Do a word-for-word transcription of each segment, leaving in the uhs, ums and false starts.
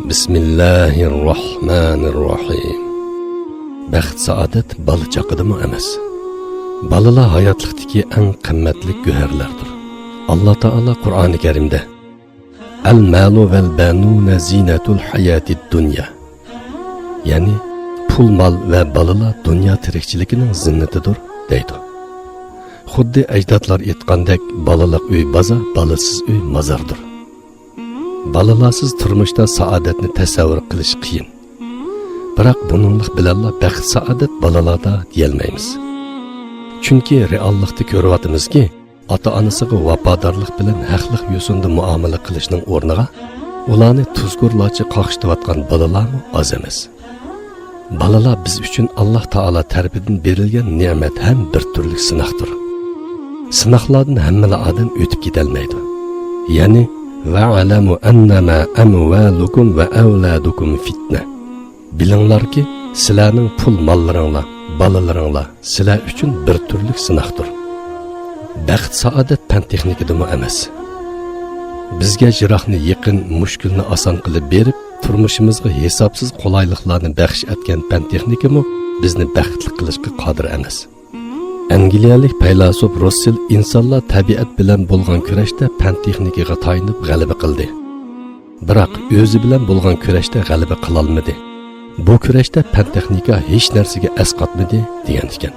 بىسمىللاھىررەھمانىررەھىم. بەخت-سائادەت بالا-چاقىدىمۇ ئەمەس. بالىلار ھاياتلىقتىكى ئەڭ قىممەتلىك گۆھەرلەردۇر. ئاللا تائالا قۇرئانى كەرىمدە، «ئەل مالۇ ۋەل بەنۇنە زىنەتۇل ھاياتىد دۇنيا.» يەنى، پۇل-مال ۋە بالىلار دۇنيا تىرىكچىلىكىنىڭ زىننىتىدۇر، دەيدۇ. خۇددى ئەجدادلار ئېيتقاندەك، بالىلىق ئۆي بازار، بالىسىز ئۆي مازاردۇر. بالىلارسىز تۇرمۇشتا سائادەتنى تەسەۋۋۇر قىلىش قىيىن. بىراق بۇنىڭلىق بىلەنلا بەخت-سائادەت بالىلاردا دېيەلمەيمىز. چۈنكى رېئاللىقتا كۆرۈۋاتىمىزكى، ئاتا-ئانىسىغا ۋاپادارلىق بىلەن ھەقلىق يوسۇندا مۇئامىلە قىلىشنىڭ ئورنىغا، ئۇلارنى تۇزكورلارچە قاقشىتىۋاتقان بالىلارمۇ ئاز ئەمەس. بالىلار بىز ئۈچۈن ئاللا تائالا تەرىپىدىن بېرىلگەن نېمەت ھەم بىر تۈرلۈك سىناقتۇر. سىناقلاردىن ھەممىلا ئادەم ئۆتۈپ كېتەلمەيدۇ. يەنى، «ۋەئەلەمۇ ئەننەمە ئەمۋالۇكۇم ۋە ئەۋلادۇكۇم فىتنە.» بىلىڭلاركى، سىلەرنىڭ پۇل-ماللىرىڭلار، بالىلىرىڭلار سىلەر ئۈچۈن بىر تۈرلۈك سىناقتۇر. بەخت-سائادەت پەن-تېخنىكىدىمۇ ئەمەس. بىزگە يىراقنى يېقىن، مۈشكۈلنى ئاسان قىلىپ بېرىپ، تۇرمۇشىمىزغا ھېسابسىز قولايلىقلارنى بەخش ئەتكەن پەن-تېخنىكىمۇ بىزنى بەختلىك قىلىشقا قادىر ئەمەس. ئەنگلىيەلىك پەيلاسوپ رۇسسېل ئىنسانلار تەبىئەت بىلەن بولغان كۈرەشتە پەن-تېخنىكىغا تايىنىپ غەلىبە قىلدى. بىراق ئۆزى بىلەن بولغان كۈرەشتە غەلىبە قىلالمىدى. بۇ كۈرەشتە پەن-تېخنىكا ھېچ نەرسىگە ئەسقاتمىدى، دېگەن ئىكەن.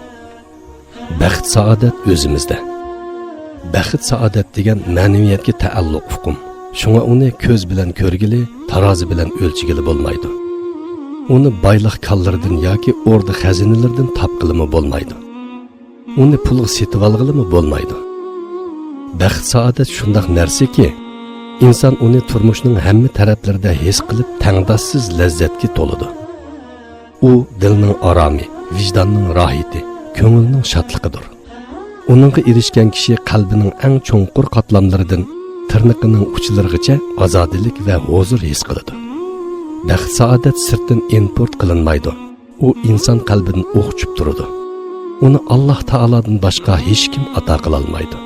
بەخت-سائادەت ئۆزىمىزدە. بەخت-سائادەت دېگەن مەنىۋىيەتكە تەئەللۇق ئۇقۇم. شۇڭا ئۇنى كۆز بىلەن كۆرگىلى، تارازا بىلەن ئۆلچىگىلى بولمايدۇ. ئۇنى بايلىق كانلىرىدىن ياكى ئوردا-خەزىنىلىرىدىن تاپقىلىمۇ بولمايدۇ. ئۇنى پۇلغا سېتىۋالغىلىمۇ بولمايدۇ. بەخت-سائادەت شۇنداق نەرسىكى، ئىنسان ئۇنى تۇرمۇشنىڭ ھەممە تەرەپلىرىدە ھېس قىلىپ، تەڭداشسىز لەززەتكە تولىدۇ. ئۇ دىلنىڭ ئارامى، ۋىجداننىڭ راھىتى، كۆڭۈلنىڭ شادلىقىدۇر. ئۇنىڭغا ئېرىشكەن كىشى قەلبىنىڭ ئەڭ چوڭقۇر قاتلاملىرىدىن تىرنىقىنىڭ ئۇچلىرىغىچە ئازادىلىك ۋە ھۇزۇر ھېس قىلىدۇ. بەخت-سائادەت سىرتتىن ئىمپورت قىلىنمايدۇ. ئۇ ئىنسان قەلبىدىن ئوق ئۇچۇپ تۇرىدۇ. ئۇنى ئاللا تائالادىن باشقا ھېچكىم ئاتا قىلالمايدۇ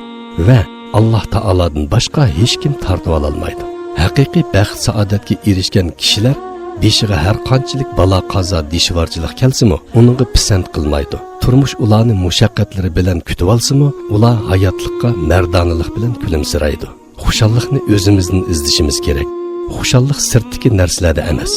ۋە ئاللا تائالادىن باشقا ھېچكىم تارتىۋالالمايدۇ. ھەقىقىي بەخت-سائادەتكە ئېرىشكەن كىشىلەر بېشىغا ھەر قانچىلىك بالا-قازا، دىشۋارچىلىق كەلسىمۇ، ئۇنىڭغا پىسەنت قىلمايدۇ. تۇرمۇش ئۇلارنى مۇشەققەتلىرى بىلەن كۈتۈۋالسىمۇ، ئۇلار ھاياتلىققا مەردانىلىق بىلەن كۈلۈمسىرەيدۇ. خۇشاللىقنى ئۆزىمىزدىن ئىزدىشىمىز كېرەك. خۇشاللىق سىرتتىكى نەرسىلەردە ئەمەس.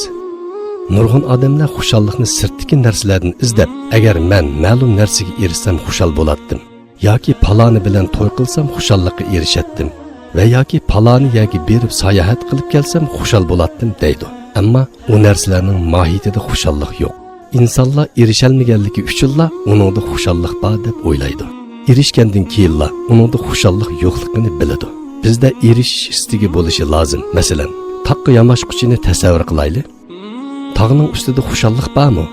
نۇرغۇن ئادەملەر خۇشاللىقنى سىرتتىكى نەرسىلەردىن ئىزدەپ، «ئەگەر مەن مەلۇم نەرسىگە ئېرىشسەم خۇشال بولاتتىم» ياكى «پالانى بىلەن توي قىلسام خۇشاللىققا ئېرىشەتتىم» ۋە ياكى «پالانى يەرگە بېرىپ ساياھەت قىلىپ كەلسەم خۇشال بولاتتىم» دەيدۇ. ئەمما ئۇ نەرسىلەرنىڭ ماھىيىتىدە خۇشاللىق يوق. ئىنسانلار ئېرىشەلمىگەنلىكى ئۈچۈنلا ئۇنىڭدا خۇشاللىق بار دەپ ئويلايدۇ. ئېرىشكەندىن كېيىنلا ئۇنىڭدا خۇشاللىق يوقلۇقىنى بىلىدۇ. بىزدە ئېرىشىش ئىستىكى بولۇشى لازىم. مەسىلەن، تاغقا ياماشقۇچىنى تەسەۋۋۇر قىلايلى. تاغنىڭ ئۈستىدە خۇشاللىق بارمۇ؟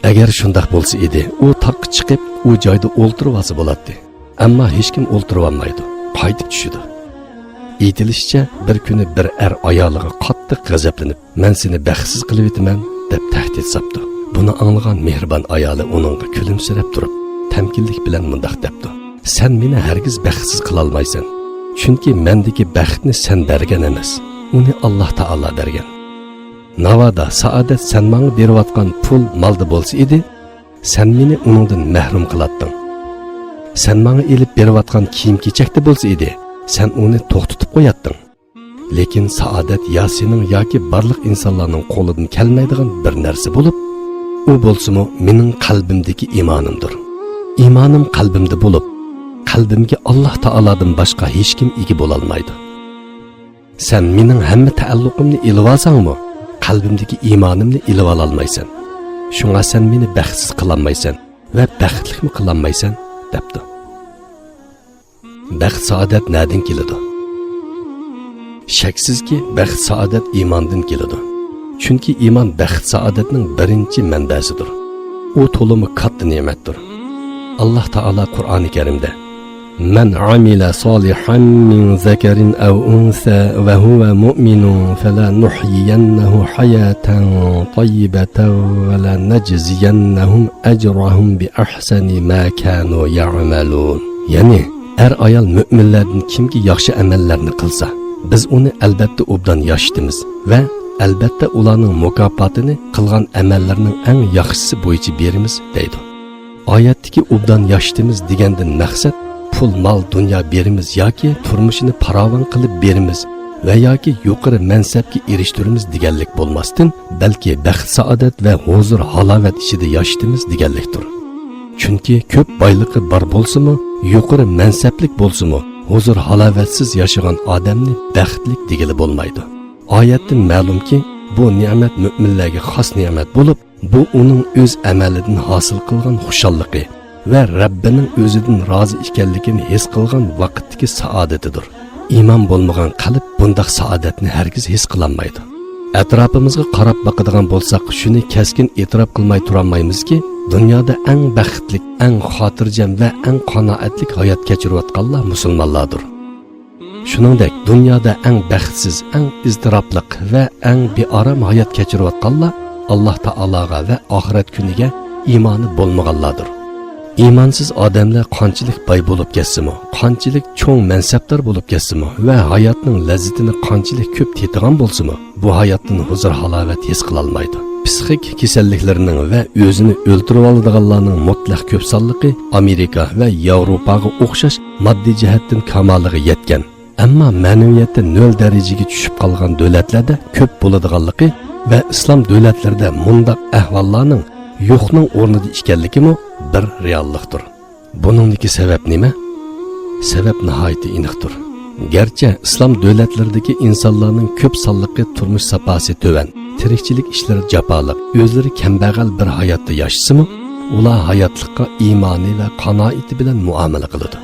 ئەگەر شۇنداق بولسا ئىدى، ئۇ تاغقا چىقىپ، ئۇ جايدا ئولتۇرۇۋالسا بولاتتى. ئەمما ھېچكىم ئولتۇرۇۋالمايدۇ، قايتىپ چۈشىدۇ. ئېيتىلىشىچە، بىر كۈنى بىر ئەر ئايالىغا قاتتىق غەزەپلىنىپ، «مەن سېنى بەختسىز قىلىۋېتىمەن» دەپ تەھدىت ساپتۇ. بۇنى ئاڭلىغان مېھرىبان ئايالى ئۇنىڭغا كۈلۈمسىرەپ تۇرۇپ، تەمكىنلىك بىلەن مۇنداق دەپتۇ: «سەن مېنى ھەرگىز بەختسىز قىلالمايسەن. چۈنكى مەندىكى بەختنى سەن بەرگەن ئەمەس، ئۇنى ئاللا تائالا بەرگەن. ناۋادا سائادەت سەن ماڭا بېرىۋاتقان پۇل، مالدا بولسا ئىدى، سەن مېنى ئۇنىڭدىن مەھرۇم قىلاتتىڭ. سەن ماڭا ئېلىپ بېرىۋاتقان كىيىم-كېچەكتە بولسا ئىدى، سەن ئۇنى توختىتىپ قوياتتىڭ. لېكىن سائادەت يا سېنىڭ ياكى بارلىق ئىنسانلارنىڭ قولىدىن كەلمەيدىغان بىر نەرسە بولۇپ، ئۇ بولسىمۇ مېنىڭ قەلبىمدىكى ئىمانىمدۇر. ئىمانىم قەلبىمدە بولۇپ، قەلبىمگە ئاللا تائالادىن باشقا ھېچكىم ئىگە بولالمايدۇ. سەن مېنىڭ ھەممە تەئەللۇقۇمنى ئېلىۋالساڭمۇ، قەلبىمدىكى ئىمانىمنى ئېلىۋالالمايسەن. شۇڭا سەن مېنى بەختسىز قىلالمايسەن ۋە بەختلىكمۇ قىلالمايسەن» دەپتۇ. بەخت-سائادەت نەدىن كېلىدۇ؟ شەكسىزكى، بەخت-سائادەت ئىماندىن كېلىدۇ. چۈنكى ئىمان بەخت-سائادەتنىڭ بىرىنچى مەنبەسىدۇر. ئۇ تولىمۇ كاتتا نېمەتتۇر. ئاللا تائالا قۇرئانى كەرىمدە، «مەن ئامىلە سالىھەن مىن زەكەرىن ئەو ئۇنسا ۋە ھۇۋە مۇئمىنۇن فەلەنۇھيىيەننەھۇ ھاياتەن تەييىبەتەن ۋەلەنەجزىيەننەھۇم ئەجرەھۇم بىئەھسەنى ما كانۇ يەئمەلۇن.» يەنى، ئەر-ئايال مۆمىنلەردىن كىمكى ياخشى ئەمەللەرنى قىلسا، بىز ئۇنى ئەلبەتتە ئوبدان ياشىتىمىز ۋە ئەلبەتتە ئۇلارنىڭ مۇكاپاتىنى قىلغان ئەمەللىرىنىڭ ئەڭ ياخشىسى بويىچە بېرىمىز، دەيدۇ. ئايەتتىكى ئوبدان ياشىتىمىز دېگەندىن مەقسەت پۇل، مال، دۇنيا بېرىمىز ياكى تۇرمۇشىنى پاراۋان قىلىپ بېرىمىز ۋە ياكى يۇقىرى مەنسەپكە ئېرىشتۈرىمىز دېگەنلىك بولماستىن، بەلكى بەخت-سائادەت ۋە ھۇزۇر-ھالاۋەت ئىچىدە ياشىتىمىز دېگەنلىكتۇر. چۈنكى كۆپ بايلىقى بار بولسىمۇ، يۇقىرى مەنسەپلىك بولسىمۇ، ھۇزۇر-ھالاۋەتسىز ياشىغان ئادەمنى بەختلىك دېگىلى بولمايدۇ. ئايەتتىن مەلۇمكى، بۇ نېمەت مۆمىنلەرگە خاس نېمەت بولۇپ، بۇ ئۇنىڭ ئۆز ئەمەلىدىن ھاسىل قىلغان خۇشاللىقى ۋە رەببىنىڭ ئۆزىدىن رازى ئىكەنلىكىنى ھېس قىلغان ۋاقىتتىكى سائادىتىدۇر. ئىمان بولمىغان قەلب بۇنداق سائادەتنى ھەرگىز ھېس قىلالمايدۇ. ئەتراپىمىزغا قاراپ باقىدىغان بولساق، شۇنى كەسكىن ئېتىراپ قىلماي تۇرالمايمىزكى، دۇنيادا ئەڭ بەختلىك، ئەڭ خاتىرجەم ۋە ئەڭ قانائەتلىك ھايات كەچۈرۈۋاتقانلار مۇسۇلمانلاردۇر. شۇنىڭدەك، دۇنيادا ئەڭ بەختسىز، ئەڭ ئىزتىراپلىق ۋە ئەڭ بىئارام ھايات كەچۈرۈۋاتقانلار ئاللاھ تائالاغا ۋە ئاخىرەت كۈنىگە ئىمانى بولمىغانلاردۇر. ئىمانسىز ئادەملەر قانچىلىك باي بولۇپ كەتسىمۇ، قانچىلىك چوڭ مەنسەپدار بولۇپ كەتسىمۇ ۋە ھاياتنىڭ لەززىتىنى قانچىلىك كۆپ تېتىغان بولسىمۇ، بۇ ھاياتتىن ھۇزۇر-ھالاۋەت ھېس قىلالمايدۇ. پسىخىك كېسەللىكلىرىنىڭ ۋە ئۆزىنى ئۆلتۈرۈۋالىدىغانلارنىڭ مۇتلەق كۆپ سانلىقى ئامېرىكا ۋە ياۋروپاغا ئوخشاش ماددىي جەھەتتىن كامالىغا يەتكەن، ئەمما مەنىۋىيەتتە نۆل دەرىجىگە چۈشۈپ قالغان دۆلەتلەردە كۆپ بولىدىغانلىقى ۋە ئىسلام دۆلەتلىرىدە مۇنداق ئەھۋاللارنىڭ يوقنىڭ ئورنىدا ئىكەنلىكىمۇ بىر رېئاللىقتۇر. بۇنىڭدىكى سەۋەب نېمە؟ سەۋەب ناھايىتى ئېنىقتۇر. گەرچە ئىسلام دۆلەتلىرىدىكى ئىنسانلارنىڭ كۆپ سانلىقى تۇرمۇش ساپاسى تۆۋەن، تىرىكچىلىك ئىشلىرى جاپالىق، ئۆزلىرى كەمبەغەل بىر ھاياتتا ياشىسىمۇ، ئۇلار ھاياتلىققا ئىمانى ۋە قانائىتى بىلەن مۇئامىلە قىلىدۇ.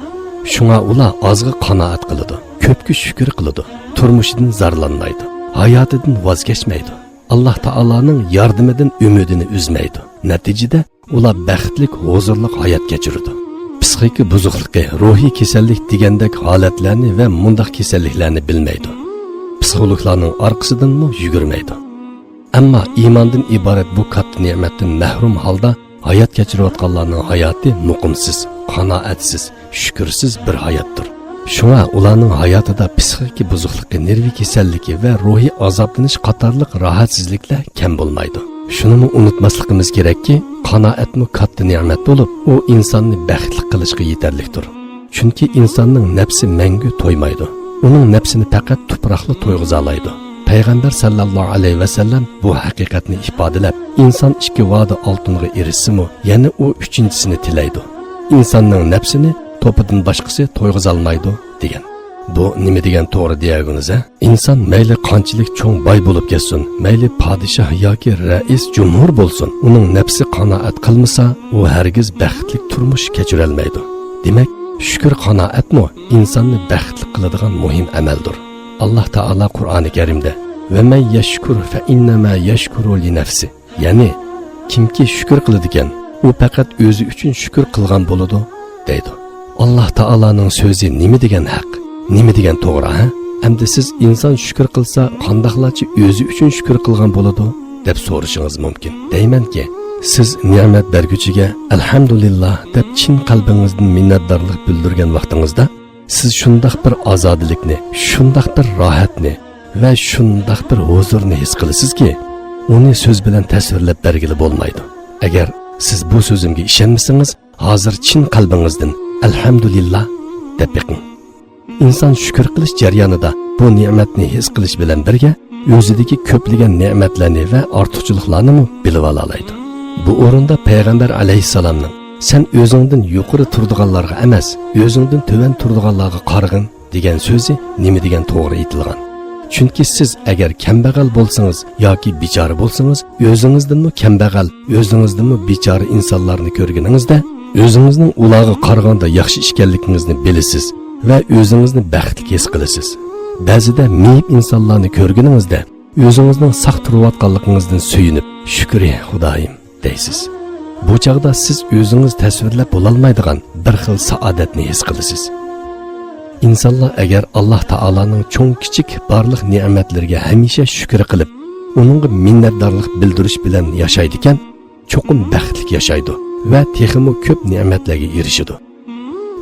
شۇڭا ئۇلار ئازغا قانائەت قىلىدۇ، كۆپكە شۈكۈر قىلىدۇ، تۇرمۇشىدىن زارلانمايدۇ، ھاياتىدىن ۋاز كەچمەيدۇ، ئاللاھ تائالانىڭ ياردىمىدىن ئۈمىدىنى ئۈزمەيدۇ. نەتىجىدە، ئۇلار بەختلىك، ھۇزۇرلۇق ھايات كەچۈرىدۇ. پسىخىكا بۇزۇقلۇقى، روھىي كېسەللىك دېگەندەك ھالەتلەرنى ۋە مۇنداق كېسەللىكلەرنى بىلمەيدۇ. پسىخولوگلارنىڭ ئارقىسىدىنمۇ يۈگۈرمەيدۇ. ئەمما ئىماندىن ئىبارەت بۇ كاتتا نېمەتتىن مەھرۇم ھالدا ھايات كەچۈرۈۋاتقانلارنىڭ ھاياتى مۇقىمسىز، قانائەتسىز، شۈكۈرسىز بىر ھاياتتۇر. شۇڭا ئۇلارنىڭ ھاياتىدا پسىخىكا بۇزۇقلۇقى، نېرۋا كېسەللىكى ۋە روھىي ئازابلىنىش قاتارلىق راھەتسىزلىكلەر كەم بولمايدۇ. شۇنىمۇ ئۇنتۇماسلىقىمىز كېرەككى، قانائەتمۇ كاتتا نېمەت بولۇپ، ئۇ ئىنساننى بەختلىك قىلىشقا يېتەرلىكتۇر. چۈنكى ئىنساننىڭ نەپسى مەڭگۈ تويمايدۇ. ئۇنىڭ نەپسىنى پەقەت تۇپراقلا تويغۇزالايدۇ. پەيغەمبەر سەللەللاھۇ ئەلەيھى ۋەسەللەم بۇ ھەقىقەتنى ئىپادىلەپ، ئىنسان ئىككى ۋادە ئالتۇنغا ئېرىشسىمۇ، يەنە ئۇ ئۈچىنچىسىنى تىلەيدۇ. ئىنساننىڭ نەپسىنى توپىدىن باشقىسى تويغۇزالمايدۇ، دېگەن. بۇ نېمە دېگەن توغرا دېيەرگىنىز، ھە؟ ئىنسان مەيلى قانچىلىك چوڭ باي بولۇپ كەتسۇن، مەيلى پادىشاھ ياكى رەئىس جۇمھۇر بولسۇن، ئۇنىڭ نەپسى قانائەت قىلمىسا، ئۇ ھەرگىز بەختلىك تۇرمۇش كەچۈرەلمەيدۇ. دېمەك، شۈكۈر قانائەتمۇ ئىنساننى بەختلىك قىلىدىغان مۇھىم ئەمەلدۇر. ئاللاھ تائالا قۇرئانى كەرىمدە، «ۋە مەن يەشكۇر فە ئىننەما يەشكۇرۇ لىنەفسى»، يەنى، كىمكى شۈكۈر قىلىدىكەن، ئۇ پەقەت ئۆزى ئۈچۈن شۈكۈر قىلغان بولىدۇ، دەيدۇ. ئاللاھ تائالانىڭ سۆزى نېمە دېگەن ھەق، نېمە دېگەن توغرا، ھە؟ ئەمدى سىز ئىنسان شۈكۈر قىلسا، قانداقلارچە ئۆزى ئۈچۈن شۈكۈر قىلغان بولىدۇ، دەپ سورىشىڭىز مۇمكىن. دەيمەنكى، سىز نېمەت بەرگۈچىگە «ئەلھەمدۇلىللاھ» دەپ چىن قەلبىڭىزدىن مىننەتدارلىق بىلدۈرگەن ۋاقتىڭىزدا، سىز شۇنداق بىر ئازادىلىكنى، شۇنداق بىر راھەتنى ۋە شۇنداق بىر ھۇزۇرنى ھېس قىلىسىزكى، ئۇنى سۆز بىلەن تەسۋىرلەپ بەرگىلى بولمايدۇ. ئەگەر سىز بۇ سۆزۈمگە ئىشەنمىسىڭىز، ھازىر چىن قەلبىڭىزدىن «ئەلھەمدۇلىللاھ» دەپ بېقىڭ. ئىنسان شۈكۈر قىلىش جەريانىدا بۇ نېمەتنى ھېس قىلىش بىلەن بىرگە، ئۆزىدىكى كۆپلىگەن نېمەتلەرنى ۋە ئارتۇقچىلىقلارنىمۇ بىلىۋالالايدۇ. بۇ ئورۇندا پەيغەمبەر ئەلەيھىسسالامنىڭ، «سەن ئۆزۈڭدىن يۇقىرى تۇرىدىغانلارغا ئەمەس، ئۆزۈڭدىن تۆۋەن تۇرىدىغانلارغا قارىغىن» دېگەن سۆزى نېمە دېگەن توغرا ئېيتىلغان. چۈنكى سىز ئەگەر كەمبەغەل بولسىڭىز ياكى بىچارە بولسىڭىز، ئۆزىڭىزدىنمۇ كەمبەغەل، ئۆزىڭىزدىنمۇ بىچارە ئىنسانلارنى كۆرگىنىڭىزدە، ئۆزىڭىزنىڭ ئۇلارغا قارىغاندا ياخشى ئىكەنلىكىڭىزنى بىلىسىز ۋە ئۆزىڭىزنى بەختلىك ھېس قىلىسىز. بەزىدە مېيىپ ئىنسانلارنى كۆرگىنىڭىزدە، ئۆزىڭىزنىڭ ساق تۇرۇۋاتقانلىقىڭىزدىن سۆيۈنۈپ، «شۈكرى خۇدايىم» دەيسىز. بۇ چاغدا سىز ئۆزىڭىز تەسۋىرلەپ بولالمايدىغان بىر خىل سائادەتنى ھېس قىلىسىز. ئىنسانلار ئەگەر ئاللاھ تائالانىڭ چوڭ-كىچىك بارلىق نېمەتلىرىگە ھەمىشە شۈكۈر قىلىپ، ئۇنىڭغا مىننەتدارلىق بىلدۈرۈش بىلەن ياشايدىكەن، چوقۇم بەختلىك ياشايدۇ ۋە تېخىمۇ كۆپ نېمەتلەرگە ئېرىشىدۇ.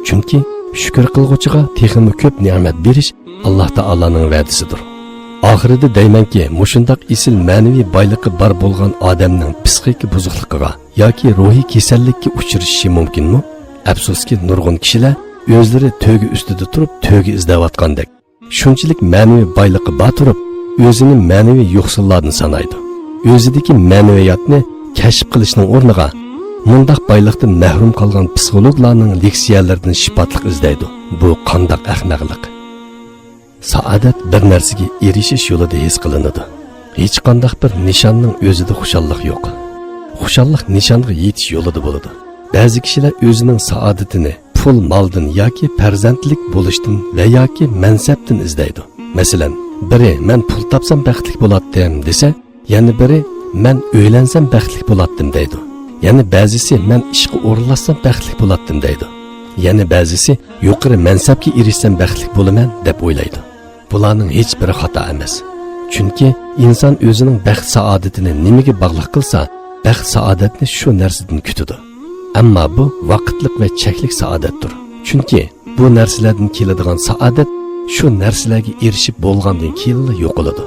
چۈنكى شۈكۈر قىلغۇچىغا تېخىمۇ كۆپ نېمەت بېرىش ئاللاھ تائالانىڭ ۋەدىسىدۇر. ئاخىرىدا دەيمەنكى، مۇشۇنداق ئېسىل مەنىۋى بايلىقى بار بولغان ئادەمنىڭ پسىخىكا بۇزۇقلۇقىغا ياكى روھىي كېسەللىككە ئۇچرىشىشى مۇمكىنمۇ؟ ئەپسۇسكى، نۇرغۇن كىشىلەر ئۆزلىرى تۆگە ئۈستىدە تۇرۇپ تۆگە ئىزدەۋاتقاندەك، شۇنچىلىك مەنىۋى بايلىقى بار تۇرۇپ، ئۆزىنى مەنىۋى يوقسۇللاردىن سانايدۇ. ئۆزىدىكى مەنىۋىياتنى كەشىپ قىلىشنىڭ ئورنىغا، مۇنداق بايلىقتىن مەھرۇم قالغان پسىخولوگلارنىڭ لېكسىيەلىرىدىن شىپاتلىق ئىزدەيدۇ. بۇ قانداق ئەخمەقلىق! سائادەت بىر نەرسىگە ئېرىشىش يولىدا ھېس قىلىنىدۇ. ھېچقانداق بىر نىشاننىڭ ئۆزىدە خۇشاللىق يوق. خۇشاللىق نىشانغا يېتىش يولىدا بولىدۇ. بەزى كىشىلەر ئۆزىنىڭ سائادىتىنى پۇل، مالدىن ياكى پەرزەنتلىك بولۇشتىن ۋە ياكى مەنسەپتىن ئىزدەيدۇ. مەسىلەن، بىرى «مەن پۇل تاپسام بەختلىك بولاتتىم» دېسە، يەنە بىرى «مەن ئۆيلەنسەم بەختلىك بولاتتىم» دەيدۇ. يەنە بەزىسى «مەن ئىشقا ئورۇنلاشسام بەختلىك بولاتتىم» دەيدۇ. يەنە بەزىسى «يۇقىرى مەنسەپكە ئېرىشسەم بەختلىك بولىمەن» دەپ ئويلايدۇ. بۇلارنىڭ ھېچبىرى خاتا ئەمەس. چۈنكى ئىنسان ئۆزىنىڭ بەخت-سائادىتىنى نېمىگە باغلىق قىلسا، بەخت-سائادەتنى شۇ نەرسىدىن كۈتىدۇ. ئەمما بۇ ۋاقىتلىق ۋە چەكلىك سائادەتتۇر. چۈنكى بۇ نەرسىلەردىن كېلىدىغان سائادەت شۇ نەرسىلەرگە ئېرىشىپ بولغاندىن كېيىنلا يوقىلىدۇ.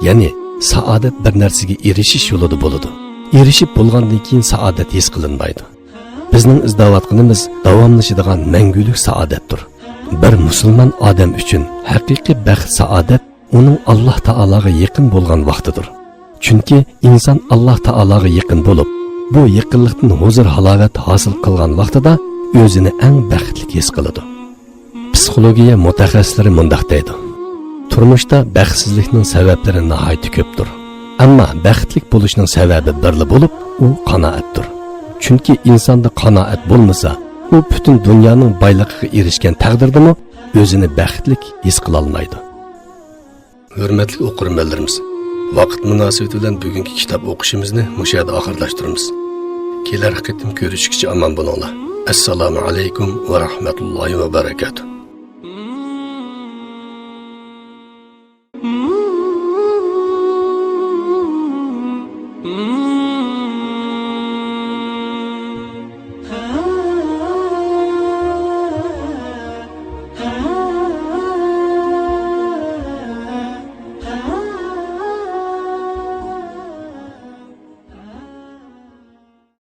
يەنى سائادەت بىر نەرسىگە ئېرىشىش يولىدا بولىدۇ. ئېرىشىپ بولغاندىن كېيىن سائادەت ھېس قىلىنمايدۇ. بىزنىڭ ئىزدەۋاتقىنىمىز داۋاملىشىدىغان مەڭگۈلۈك سائادەتتۇر. بىر مۇسۇلمان ئادەم ئۈچۈن ھەقىقىي بەخت-سائادەت ئۇنىڭ ئاللاھ تائالاغا يېقىن بولغان ۋاقتىدۇر. چۈنكى ئىنسان ئاللاھ تائالاغا يېقىن بولۇپ، بۇ يېقىنلىقتىن ھۇزۇر-ھالاۋەت ھاسىل قىلغان ۋاقتىدا ئۆزىنى ئەڭ بەختلىك ھېس قىلىدۇ. پسىخولوگىيە مۇتەخەسسىسلىرى مۇنداق دەيدۇ: تۇرمۇشتا بەختسىزلىكنىڭ سەۋەبلىرى ناھايىتى كۆپتۇر. ئەمما بەختلىك بولۇشنىڭ سەۋەبى بىرلا بولۇپ، ئۇ قانائەتتۇر. چۈنكى ئىنساندا قانائەت بولمىسا، ئۇ پۈتۈن دۇنيانىڭ بايلىقىغا ئېرىشكەن تەقدىردىمۇ ئۆزىنى بەختلىك ھېس قىلالمايدۇ. ھۆرمەتلىك ئوقۇرمەنلىرىمىز، ۋاقىت مۇناسىۋىتى بىلەن بۈگۈنكى كىتاب ئوقۇشىمىزنى مۇشۇ يەردە ئاخىرلاشتۇرىمىز. كېلەر قېتىم كۆرۈشكىچە ئامان بولۇڭلار. ئەسسالامۇ ئەلەيكۇم ۋە رەھمەتۇللاھى ۋە بەرەكاتۇھ.